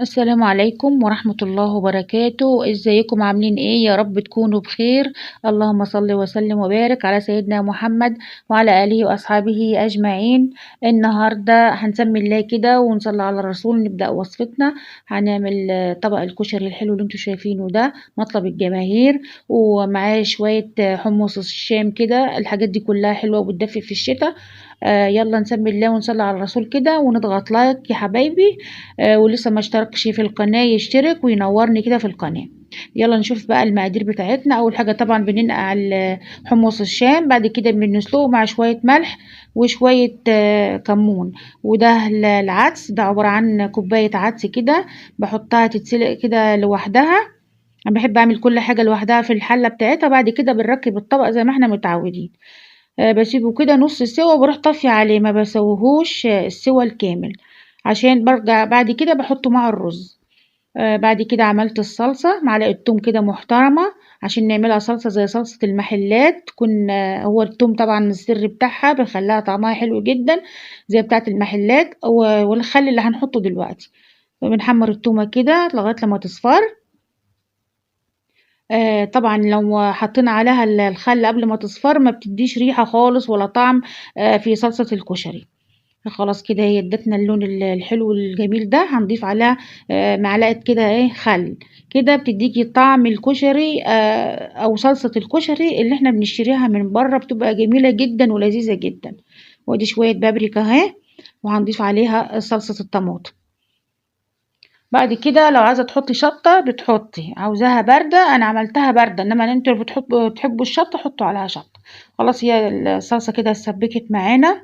السلام عليكم ورحمة الله وبركاته. ازيكم عاملين ايه؟ يا رب تكونوا بخير. اللهم صل وسلم وبارك على سيدنا محمد وعلى آله وأصحابه أجمعين. النهاردة هنسمي الله كده ونصلي على الرسول، نبدأ وصفتنا. هنعمل طبق الكشري الحلو اللي انتوا شايفينه ده، مطلب الجماهير، ومعاه شوية حمص الشام كده. الحاجات دي كلها حلوة وبتدفي في الشتاء. يلا نسمي الله ونصلي على الرسول كده ونضغط لايك يا حبايبي. ولسه ما اشتركش في القناة يشترك وينورني كده في القناة. يلا نشوف بقى المقادير بتاعتنا. اول حاجة طبعا بننقع حمص الشام، بعد كده بنسلقه مع شوية ملح وشوية كمون. وده العدس، ده عبارة عن كوباية عدس كده بحطها تتسلق كده لوحدها. انا بحب اعمل كل حاجة لوحدها في الحلة بتاعتها. بعد كده بنركب الطبق زي ما احنا متعودين. بسيبه كده نص سوا وبروح طافية عليه، ما بسويهوش السوا الكامل عشان برجع بعد كده بحطه مع الرز. بعد كده عملت الصلصة، معلقة توم كده محترمة عشان نعملها صلصة زي صلصة المحلات. تكون هو التوم طبعا السر بتاعها، بيخليها طعمها حلو جدا زي بتاعة المحلات. والخل اللي هنحطه دلوقتي. بنحمر التومة كده لغاية لما تصفر. طبعا لو حطينا عليها الخل قبل ما تصفر ما بتديش ريحة خالص ولا طعم في صلصة الكشري. خلاص كده هي ادتنا اللون الحلو الجميل ده. هنضيف عليها معلقة كده خل كده، بتديكي طعم الكشري او صلصة الكشري اللي احنا بنشتريها من بره، بتبقى جميلة جدا ولذيذة جدا. وادي شوية بابريكا اهي، وهنضيف عليها صلصة الطماطم. بعد كده لو عايزة تحطي شطة بتحطي، عاوزاها باردة انا عملتها باردة، انما انتوا بتحبوا الشطة حطوا عليها شطة. خلاص هي الصلصة كده اتسبكت معانا.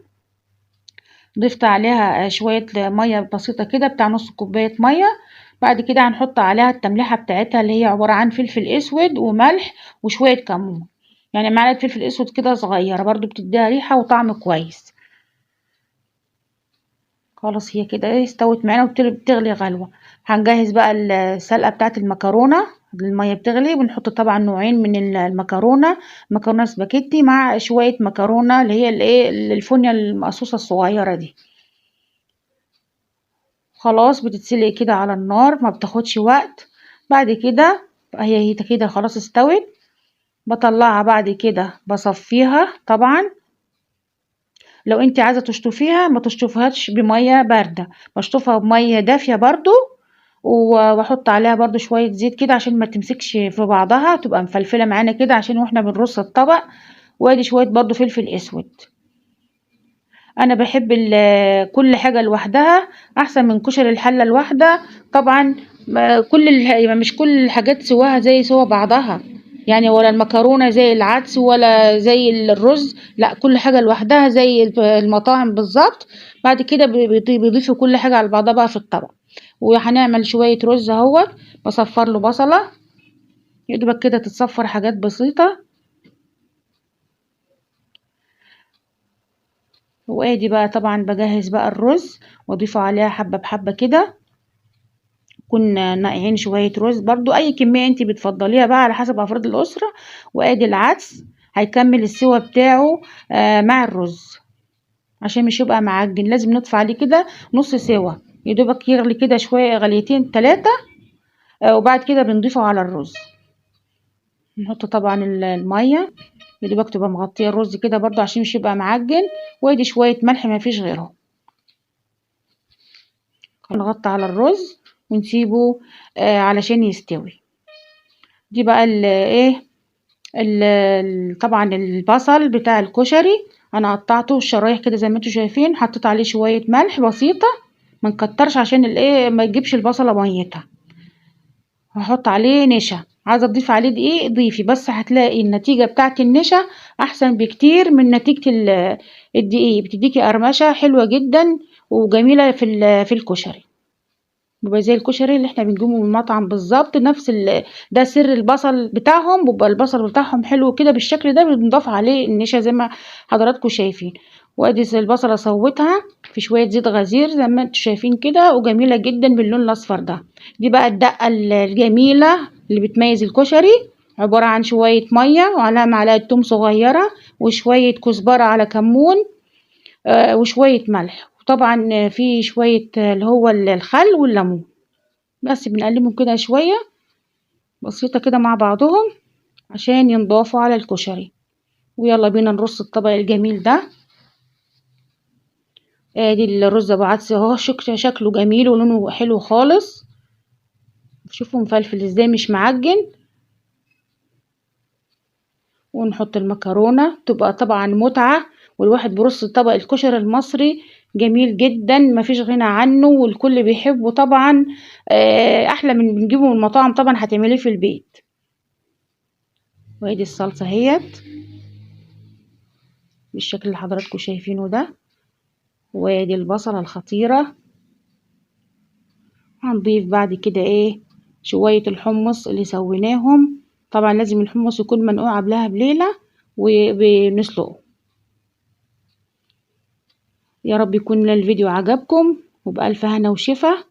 ضفت عليها شوية مية بسيطة كده بتاع نص كوباية مية. بعد كده هنحط عليها التمليحة بتاعتها اللي هي عبارة عن فلفل اسود وملح وشوية كمون، يعني معلقة فلفل اسود كده صغيرة برضو بتديها ريحة وطعم كويس. خلاص هي كده استوت معانا وبتغلي غلوة. هنجهز بقى السلقة بتاعت المكرونة. المية بتغلي، بنحط طبعا نوعين من المكرونة، مكرونة سباكيتي مع شوية مكرونة اللي هي الفونيا المقصوصة الصغيرة دي. خلاص بتتسلق كده على النار، ما بتاخدش وقت. بعد كده هي كده خلاص استوت، بطلعها بعد كده بصفيها. طبعا لو انت عايزة تشطفيها ما تشطفيهاش بمية باردة، بشطفها بمية دافية برضو، واحط عليها برضو شوية زيت كده عشان ما تمسكش في بعضها، تبقى مفلفلة معانا كده عشان واحنا بنرص الطبق. وادي شوية برضو فلفل اسود. انا بحب كل حاجة لوحدها احسن من كشري الحلة الواحدة. طبعا مش كل الحاجات سواها زي سوا بعضها، يعني ولا المكرونة زي العدس ولا زي الرز، لا كل حاجة لوحدها زي المطاعم بالظبط. بعد كده بيضيفوا كل حاجة على بعضها بقى في الطبق. وهنعمل شوية رز اهوت، بصفر له بصلة يا دوبك كده تتصفر، حاجات بسيطة. وادي بقى طبعا بجهز بقى الرز واضيفه عليها حبة بحبة كده. كنا ناقعين شوية رز برضو، اي كمية انتي بتفضليها بقى على حسب افراد الاسرة. وادي العدس هيكمل السوا بتاعه مع الرز عشان مش يبقى معجن، لازم نطفي عليه كده نص سوا يا دوبك يغلي كده شوية، غليتين 3، وبعد كده بنضيفه على الرز. نحط طبعا المية يا دوبك تبقى مغطية الرز كده برضو عشان مش يبقى معجن. وادي شوية ملح ما فيش غيرهم. نغطي على الرز ونسيبه علشان يستوي. دي بقى طبعا البصل بتاع الكشري انا قطعته الشرايح كده زي ما انتم شايفين، حطيت عليه شوية ملح بسيطة، ما نكترش عشان ما يجيبش البصلة ميتها. هحط عليه نشا، عايزة تضيف عليه دقيق ضيفي، بس هتلاقي النتيجة بتاعت النشا احسن بكتير من نتيجة الدقيق، بتديكي قرمشة حلوة جدا وجميلة في الكشري. بيبقى زي الكشري اللي احنا بنجيبه من المطعم بالظبط، نفس ده سر البصل بتاعهم، بيبقى البصل بتاعهم حلو كده بالشكل ده، بنضاف عليه النشا زي ما حضراتكم شايفين. وادي البصله سويتها في شويه زيت غزير زي ما انتم شايفين كده، وجميله جدا باللون الاصفر ده. دي بقى الدقه الجميله اللي بتميز الكشري، عباره عن شويه ميه وعليها معلقه توم صغيره وشويه كزبره على كمون، وشويه ملح، وطبعا في شويه اللي هو الخل والليمون. بس بنقلبهم كده شوية بسيطة كده مع بعضهم عشان ينضافوا على الكشري. ويلا بينا نرص الطبق الجميل ده. ادي الرز ابو عدس اهو، شكله جميل ولونه حلو خالص. شوفوا مفلفل ازاي مش معجن. ونحط المكرونة، تبقى طبعا متعة. والواحد برص طبق الكشري المصري جميل جدا، مفيش غنى عنه، والكل بيحبه طبعا. احلى من بنجيبه من المطاعم طبعا، هتعمليه في البيت. وادي الصلصة اهيت بالشكل اللي حضراتكم شايفينه ده. وادي البصلة الخطيرة. هنضيف بعد كده ايه شوية الحمص اللي سويناهم. طبعا لازم الحمص يكون منقوع قبلها بليلة وبنسلقه. يا رب يكون الفيديو عجبكم، وبألف هنا وشفا.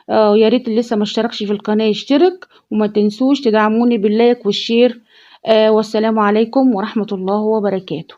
ويا ريت اللي لسه ما اشتركش في القناة يشترك، وما تنسوش تدعموني بال like وال share. والسلام عليكم ورحمة الله وبركاته.